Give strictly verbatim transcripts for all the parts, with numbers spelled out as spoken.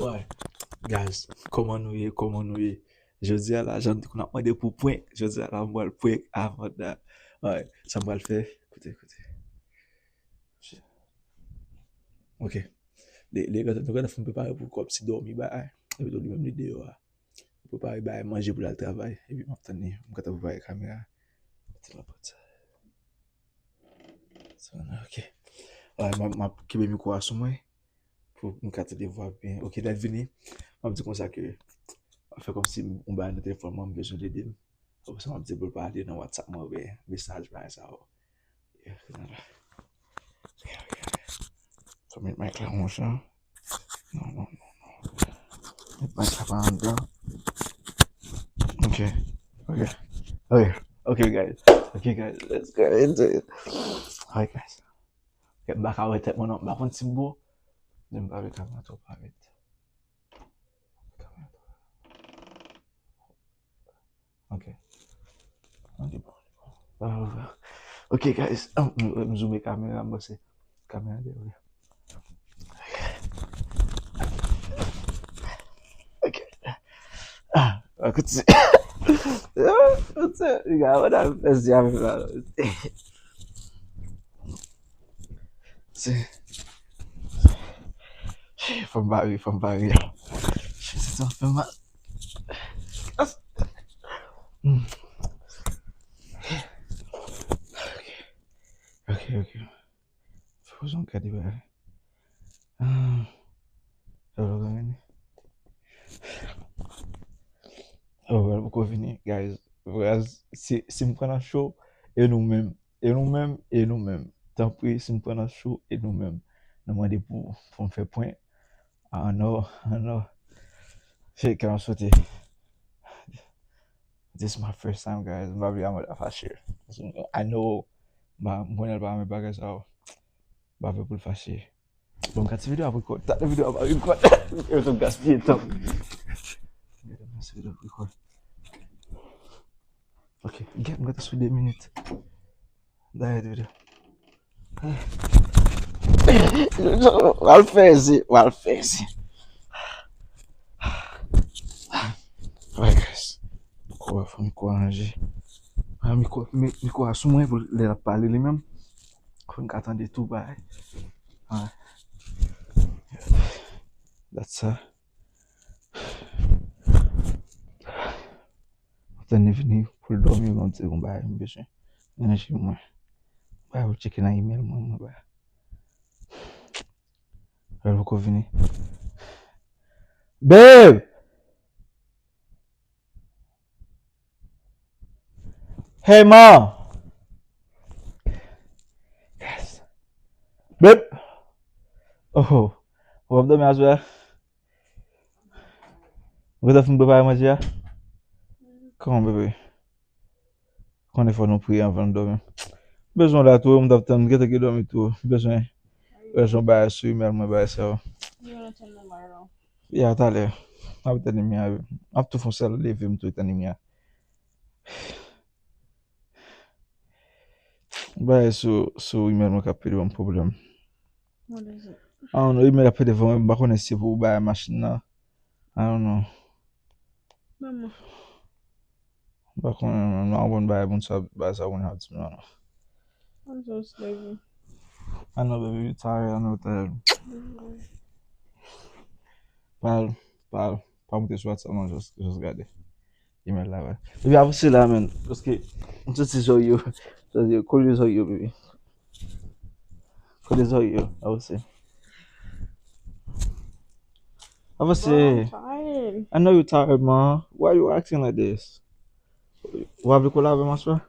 Why? Guys, kòman nou ye? Kòman nou ye? Jodi a la, jan nou te konn ap mande pou prank, jodi a la, m pral prank Amanda. Why? Sa m pral fè? Koute, koute. Ok. Li, li, nou gentan fin prepare pou l kòmsi dòmi bagay. Epi tou li menm li deyò a. Li prepare bagay manje pou l al travay. Epi m ap tann li. M gentan prepare kamera. Mete l nan pòt sa. Sa, ok. Alright, m ap, m ap kenbe mikwo a sou mwen pou m ka tande vwa byen. Ok, lè l vini, m ap di konsa ke, m ap fè kòmsi m, yon bagay nan telefòn mwen, m bezwen l ede m. Apre sa, m ap di pou l pale nan WhatsApp mwen, oubyen mesaj, bagay sa yo. Yeah, ok, ok, ok. So, met mic la yon jan. Non, non, non, non. Met mic la pa anndan. Ok, ok. Ok, ok, guys. Ok, guys, let's go into it. Alright, guys. Ok, m pa ka wè tèt mwen non. M pa konn si m bon. Men m pa vle kamera twò parèt. Ok. Ok, bon. Ah, ok, guys. M, m, m zoome kamera, m panse kamera deyò. Ok. Ah, kout se. Ah, kout se. Piga, wè nan fè zi avèk la. Se. Fò m pa ri, fò m pa ri. Tèt sa fè mal. Hmm. Ok, ok. Fò m gade bagay. Ah. Sa va vini. Oh, well, poko vini, guys. Guys, si, si m pran nan cho, e nou menm. E nou menm, e nou menm. Tanpri, si m pran nan cho, e nou menm. Nou mande pou, pou m fè prank. Ah, no, ah, no. Se kè m ap sote. This is my first time, guys. M pa vle Amanda fache. I know, m pa, m konnen l pa renmen bagay sa yo. M pa vle pou l fache. Bon, gad ti videyo ap rekòd. Tande videyo ap rekòd. Yo tou gaspiye tan. Gade mwen si videyo ap rekòd. Ok, gad mwen sou de minit. Dayè videyo. Wal fè zi, wal fè zi. Alright, guys. Mikwo a, fò mikwo a ranje. Ah, mikwo, mi-, mikwo a sou mwen pou lè l ap pale li menm. Pou n ka tande tou bagay. Alright. That's ça. Tann li vini pou l dòmi, bon, se yon bagay m bezwen ranje mwen. Bagay pou tcheke nan email mwen, mwen ba. Lè l poko vini. Babe! Hey, mom! Yes. Babe! Oh, w ap dòmi aswè a? Ou gentan fin prepare manje a? Kòman, bebe? Konnen fò nou priye anvan nou dòmi. Bezwen w la tou, m t ap tann, m gentan gen dòmi tou. Bezwen wè jan bagay sou email mwen, bagay sa yo. Ya, talè. M ap tann email a, wi. M ap tou fè yon sèl leve, m tou tann email a. Bagay sou, sou email mwen k ap pede ban m pwoblèm. What is it? I don't know, email ap pede ban m, m pa konnen si pou bagay machin nan. I don't know. Manman. M pa konnen, man. M pa konprann bagay moun sa, bagay sa moun ap di m nan, non. I'm so sleepy. I know, baby, you tired, I know you tired. Mm-hmm. Pa, pa, pa moute sou WhatsApp, non, just, just gade. Email la, wè. Epi avanse la, man. Paske, m santi zòrye yo. Zòrye yo, kole zòrye yo, baby. Kole zòrye yo, avanse. Avanse. Bro, I'm tired. I know you tired, man. Why you acting like this? W ap vle kole avè m aswè?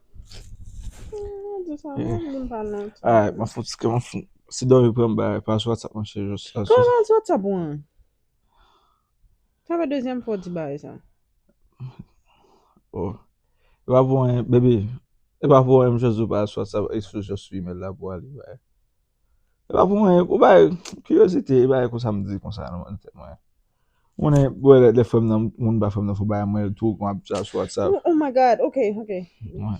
Mm, just, yeah. Alright, m ap fè yon ti kè, m ap fè, si dòmi pran m bay, pa sou WhatsApp, monchè, just, just. Kòman sou WhatsApp, wan? Sa fè dezyèm fwa w di bagay sa. Oh. E pa pou anyen, baby. E pa pou anyen, m jis di w pa sou WhatsApp, eksplozyon sou email la pou ale, bay. E pa pou anyen, pou bay, kiryozite, e bay konsa m di konsa nan tèt mwen. Ou konnen, bwè, lè, lè frè m nan, moun ba frè m nan fo bagay, mwen tou, m ap di sa sou WhatsApp. Oh, oh my God, ok, ok. Wè.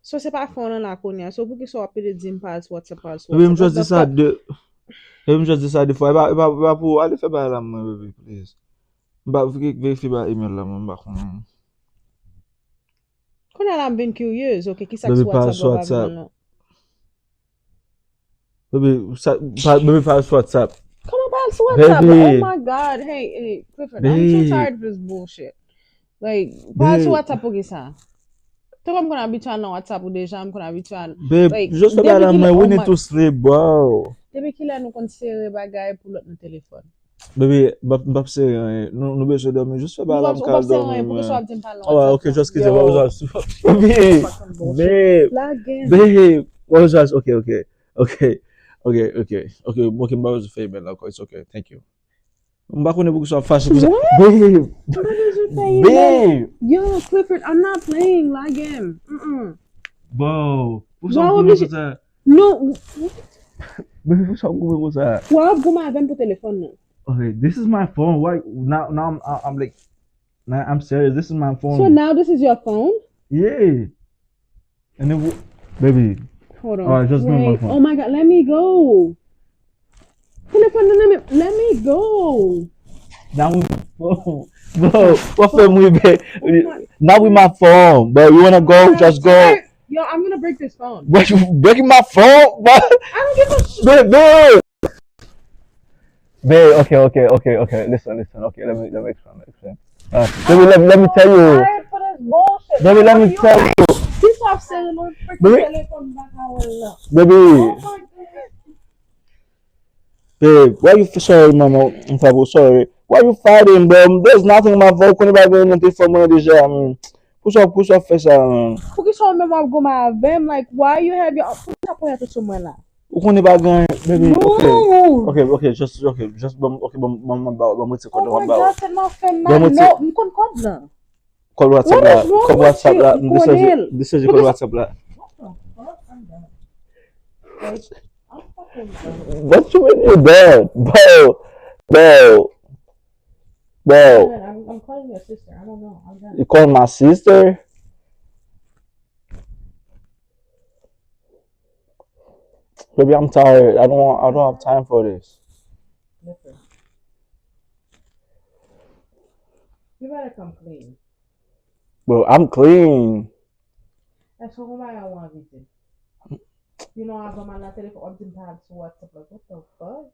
So, se pa fè w nan la kounye a. So, poukisa w ap pede di m pa al sou WhatsApp, pa al sou WhatsApp? Epi m jis di sa de, Baby, m just di sa de fwa, e pa, e pa, e pa pou ale fè bagay la mwen, baby, please. M pa verifye ba email la, mwen, m pa konnen. Kounye a la m vin kiryez, ok, kisa ki sou WhatsApp ou pa vin non? Baby, sa, pa, baby, pa sou WhatsApp. Kòman pa sou WhatsApp? Baby. Oh my God, hey, hey, Clifford, I'm too tired of this bullshit. Like, pa sou WhatsApp pou kisa? Tankou m konn abitye al nan WhatsApp ou deja, m konn abitye al. Babe, like, just about that, man, we need to sleep, bro. Depi kilè nou konn sere bagay pou lòt nan telefòn? Baby, m p ap sere anyen. Nou, nou bezwen dòmi. Jis fè bagay la m ka al dòmi. Ou p ap sere anyen, poukisa w ap di m pa al nan WhatsApp? Alright, ok, just kite. Baby, babe, babe, ok, ok, ok, ok, ok, ok, m pa bezwen fè email la ankò, it's ok, thank you. M pa konnen poukisa w ap fache konsa. Babe, babe. Yo, Clifford, I'm not playing, lage m. Mm-mm. Bro, poukisa w ap goumen konsa? No. Baby, poukisa w ap goumen konsa? W ap goumen avè m pou telefòn nan. Okay, this is my phone. Why now? Now I'm, I'm like, now I'm serious. This is my phone. So now this is your phone? Yeah. And then, baby. Hold on. Alright, just give me my phone. Oh my God, let me go. Telefòn nan nan men, let me go. Now we my phone. Bro, what phone we be? Now we my phone, bro. You wanna go? Just go. Yo, I'm gonna break this phone. Bro, you breaking my phone, bro. I don't give a shit. Babe, babe. Babe, okay, okay, okay, okay. Listen, listen. Okay, let me let me explain. Let me explain. Uh, baby, let, let me tell you. Baby, let me tell you. Baby, baby. Babe, why you sorry, mama? I'm sorry. Why you fighting, bro? There's nothing, my phone. Konnen pa gen nan telefòn mwen deja. Poukisa, poukisa w fè sa? Poukisa w menm w ap goumen avè m? Like, why you have your, poukisa w ap pran tout sou mwen la? Ou konnen pa gen, baby. Okay, okay, just, okay, just, bon, okay, bon, bon, bon, bon, bon, retire kòd la. Oh my God, tèlman fè m mal. Non, m konn kòd la. Kòd WhatsApp la, kòd WhatsApp la, m dechaje, dechaje kòd WhatsApp la. What you mean you dead? Bro, bro, bro. I'm, I'm calling your sister. I don't know. I'm done. You calling my sister? Baby, I'm tired. I don't want, I don't have time for this. Listen. You better come clean. Bro, I'm clean. Èske w konn bagay ou anvi di? You know, avan m al nan telefòn, w ap di m pa al sou WhatsApp la. What the fuck?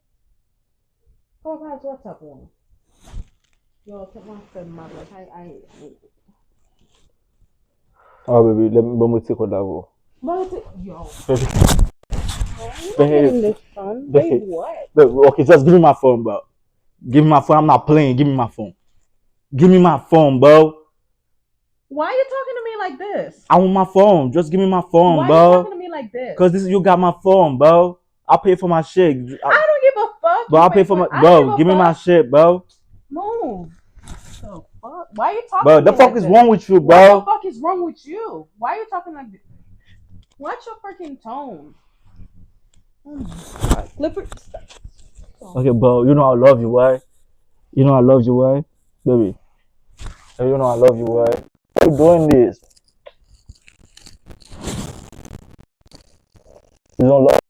Kòman pa al sou WhatsApp ou an? Yo, tèt mwen ap fè m mal, like, I, I, Oh, baby, let me, ban m retire kòd la pou ou. Ban m retire, yo. Baby. Baby. Baby, what? Baby, okay, just give me my phone, bro. Give me my phone. I'm not playing. Give me my phone. Give me my phone, bro. Why are you talking to me like this? I want my phone. Just give me my phone, bro. Why are you talking to me like this? Cause this, you got my phone, bro. I pay for my shit. I, I don't give a fuck. Bro, I pay for my, bro, give me my shit, bro. Move. The fuck? Why are you talking? Bro, the fuck is wrong with you, bro? What the fuck is wrong with you? Why are you talking like this? Watch your freaking tone. Oh my God. Clifford, stop. Okay, bro, you know I love you, right? You know I love you, right? Baby. You know I love you, right? Why you doing this? You don't love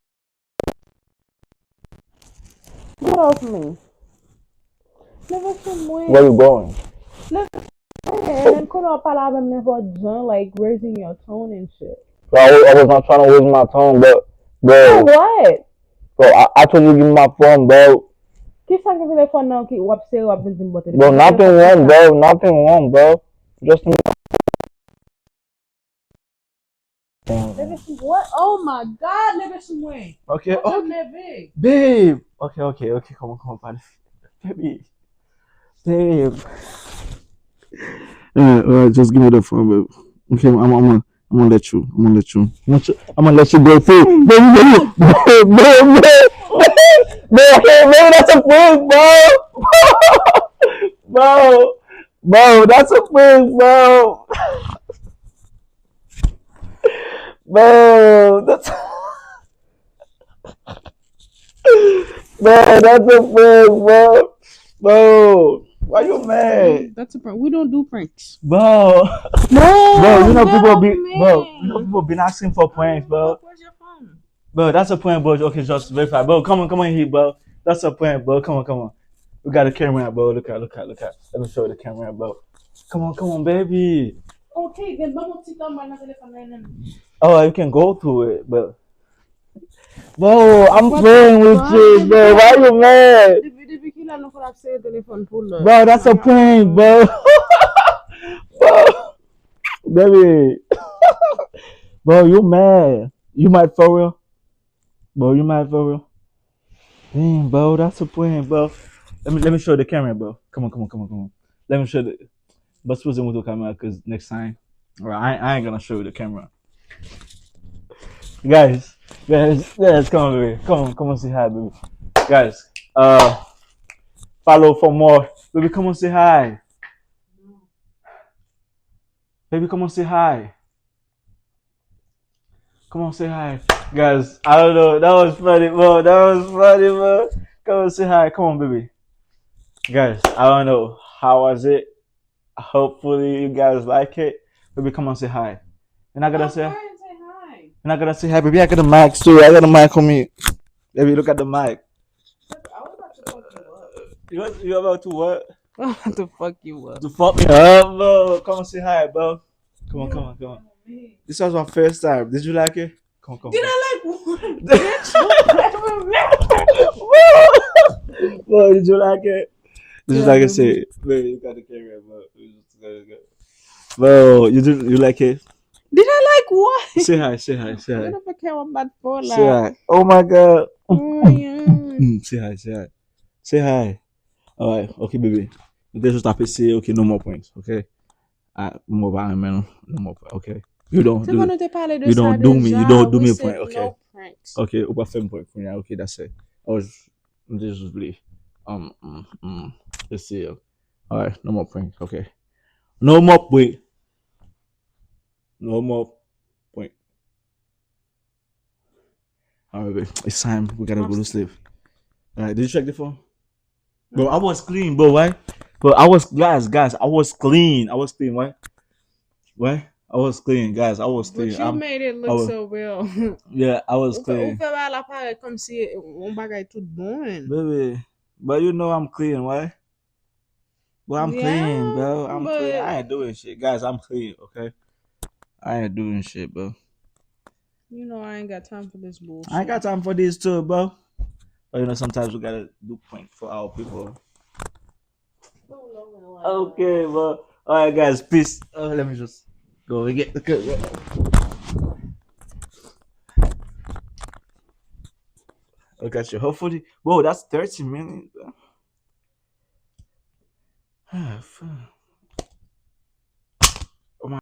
Get off me. Leve sou mwen. Where you going? Leve sou mwen. And then kounye a w ap pale avè m nenpòt jan, like raising your tone and shit. Bro, I was, I was not trying to raise my tone, but, bro. For what? Bro, I, I told you give me my phone, bro. Kisa ki telefòn nan ki w ap sere, w ap vin di m bò telefòn? Bro, nothing wrong, bro. Nothing wrong, bro. Just Leve sou mwen. Oh my God, leve sou mwen. Ok, ok. Leve. Babe. Ok, ok, ok. Kòman, kòman pa leve? Baby. Babe. Alright, alright, just give me the phone, babe. Okay, I'm, I'm, I'm gonna let you. I'm gonna let you. I'm gonna, I'm gonna let you go through. Baby, baby, baby, baby, baby, baby, okay, baby, that's a prank, bro. Bro, bro, that's a prank, bro. Bro, that's Bro, that's a prank, bro. Bro, why you mad? That's a prank. We don't do pranks. Bro. No, bro, you know people be, bro, you know people been asking for pranks, bro. Where's your phone? Bro, that's a prank, bro. Okay, just verify. Bro, come on, come on here, bro. That's a prank, bro. Come on, come on. We got a camera, bro. Look at, look at, look at. Let me show you the camera, bro. Come on, come on, baby. Okay, then ban mwen ti tan mwen nan telefòn nan. Oh, you can go through it, but bro, I'm playing with you, bro. Why you mad? Depi depi kilè nou konn ap sere telefòn pou lè? Bro, that's a prank, bro. Bro, baby. Bro, you mad? You mad for real? Bro, you mad for real? Damn, bro, that's a prank, bro. Let me let me show the camera, bro. Come on, come on, come on, come on. Let me show the. But supposed to move the camera because next time, well, I, I ain't gonna show you the camera. Guys, guys, guys, come on, baby. Come on, come on, say hi, baby. Guys, uh, follow for more. Baby, come on, say hi. Baby, come on, say hi. Come on, say hi. Guys, I don't know. That was funny, bro. That was funny, bro. Come on, say hi. Come on, baby. Guys, I don't know. How was it? Hopefully, you guys like it. Baby, come on, say hi. You're not gonna say. You're not gonna say hi, baby. I got a mic too. I got a mic on me. Baby, look at the mic. You, you about to what? To fuck you up. To fuck me up, bro. Come on, say hi, bro. Come on, come on, come on. This was my first time. Did you like it? Come on, come on. Did I like what? Bitch, Bro, did you like it? Did you like it? Say, baby, you got the camera, bro. Bro, you do, you like it? Did I like what? Say hi, say hi, say hi. Mwen pa kè w ap bat fò la. Say hi. Oh my God. Oh, yeah. Mm, say hi, say hi. Say hi. Alright, okay, baby. Nou te jis ap eseye, okay, no more pranks, okay? Ah, mwen pa renmen, no more pranks, okay? You don't Se do, kon nou te pale de you sa don't do me, you deja, don't do we me said prank, okay? No pranks. Okay, ou pa fè m prank, okay, that's it. I was, m te jis vle. Um, mm, mm, eseye. Alright, no more prank, okay? No more prank. No more prank. Alright, babe. It's time. We gotta go to sleep. Alright, did you check the phone? Bro, I was clean, bro, right? Bro, I was, guys, guys, I was clean. I was clean, right? Right? I was clean, guys. I was But clean. You I'm, made it I look was- So real. Yeah, I was Ou fè ou clean. Fè bagay la parèt kòmsi yon bagay tout bon. Baby, but you know I'm clean, right? But I'm clean, Yeah, bro. I'm clean. but- I ain't doing shit, guys. I'm clean, okay? I ain't doing shit, bro. You know I ain't got time for this bullshit. I ain't got time for this too, bro. But you know, sometimes we gotta do prank for our people. Okay, bro. Alright, guys, peace. Uh, let me just go and get the camera. Look at you. Hopefully, bro, that's thirty minutes, bro. Ah, fuck.